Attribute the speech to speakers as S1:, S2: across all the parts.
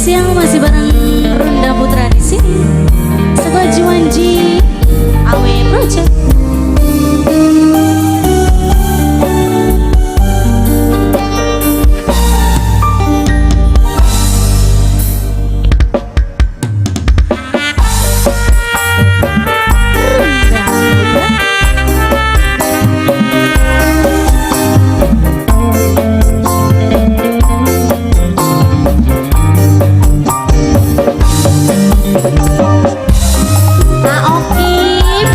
S1: Spesial masih bareng Runda Putra di sini. Sebuah Juwanji Awe Project. Runda Putra. Aokip.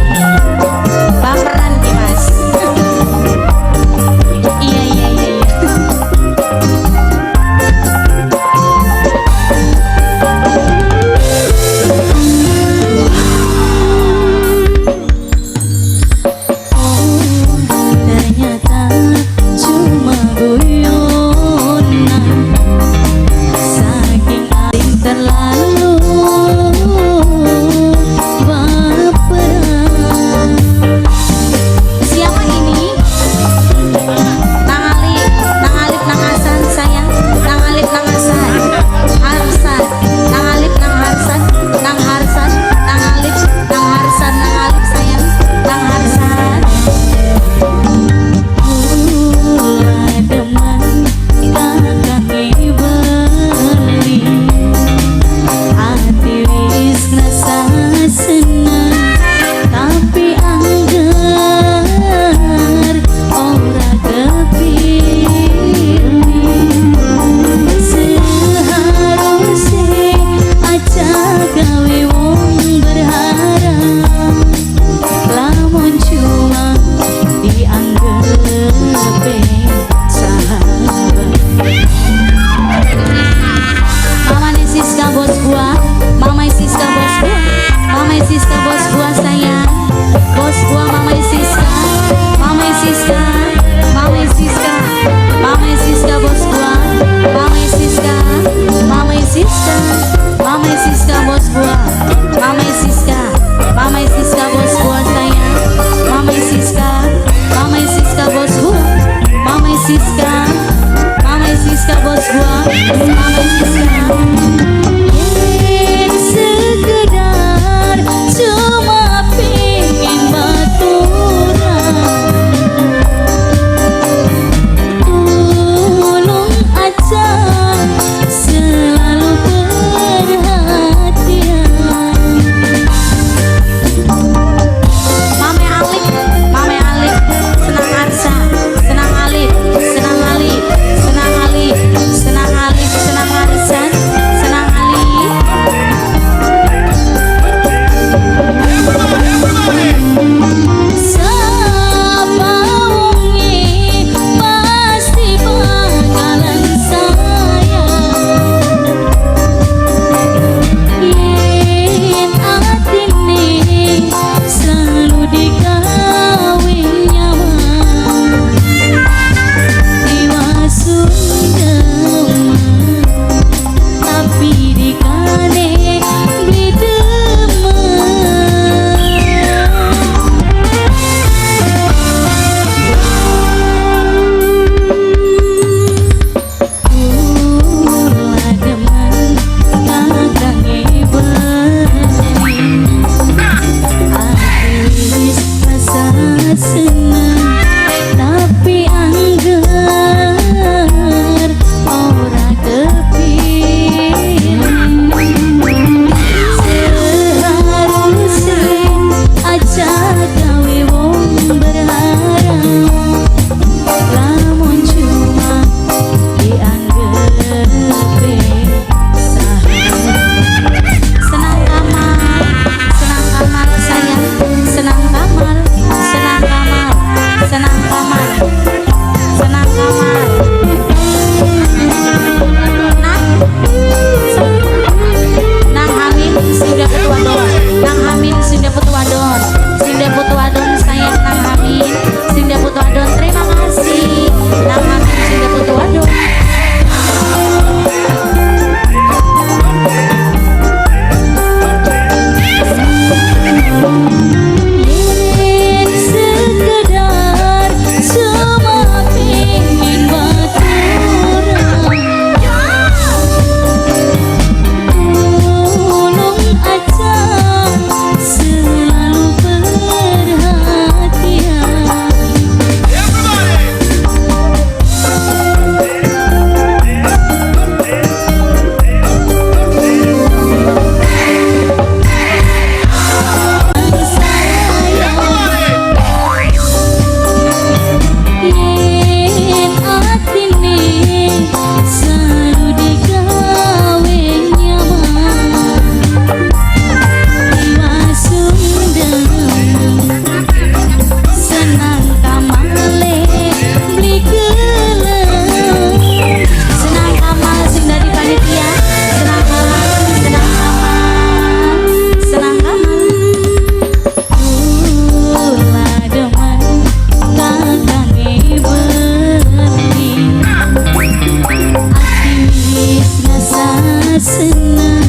S1: Seneng,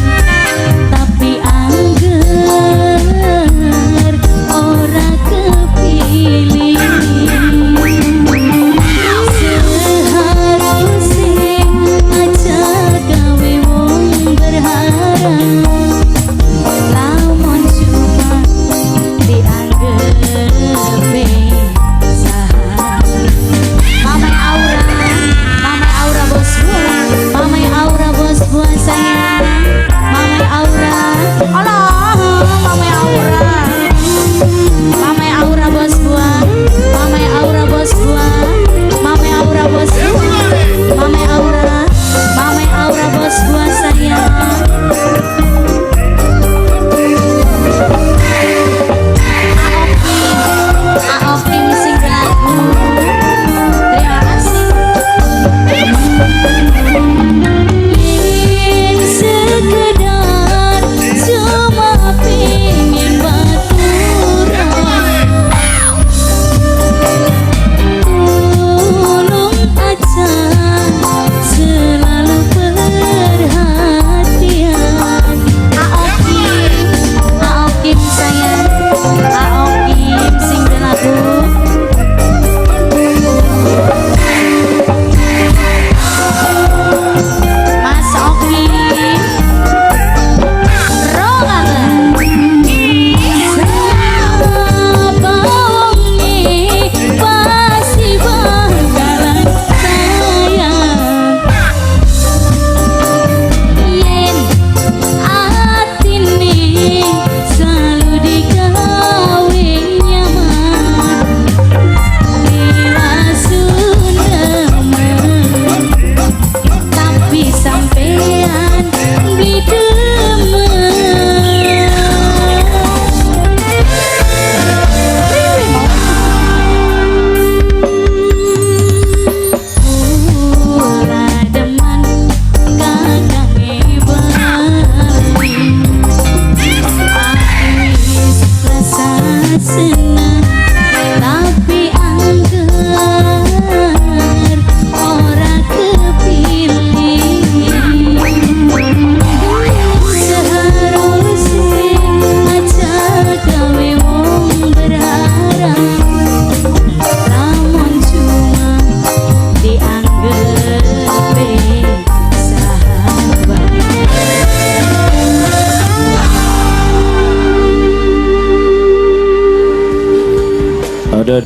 S1: tapi angger ora kepilih. Seharusnya aja gawe wong berharap, lamun cuma dianggep sahabat. Mama Aura, Mama Aura bos buah, Mama Aura bos buah sayang, Mama Aura, Allah, Mama Aura, Mama Aura bos buah, Mama Aura bos buah, Mama Aura bos buah, Mama Aura, Mama Aura bos buah sayang. Aoki, Aoki sing lagu. Terima kasih. Yen sekedar cuma pingin baturan, tolong aja selalu perhatian. Aoki, Aoki sayang, Aoki sing lagu. Mas Oki Rogaga. Sapa wonge pasti bakalan sayang, yen atine selalu digawe nyaman. Diwasun demen, tapi sampean beli demen. Kula demen kakange bali, aku wis rasa seneng, tapi angger ora kepilih. Seharusnya aja gawe wong berharap, lamun cuma dianggep sahabat.
S2: Ada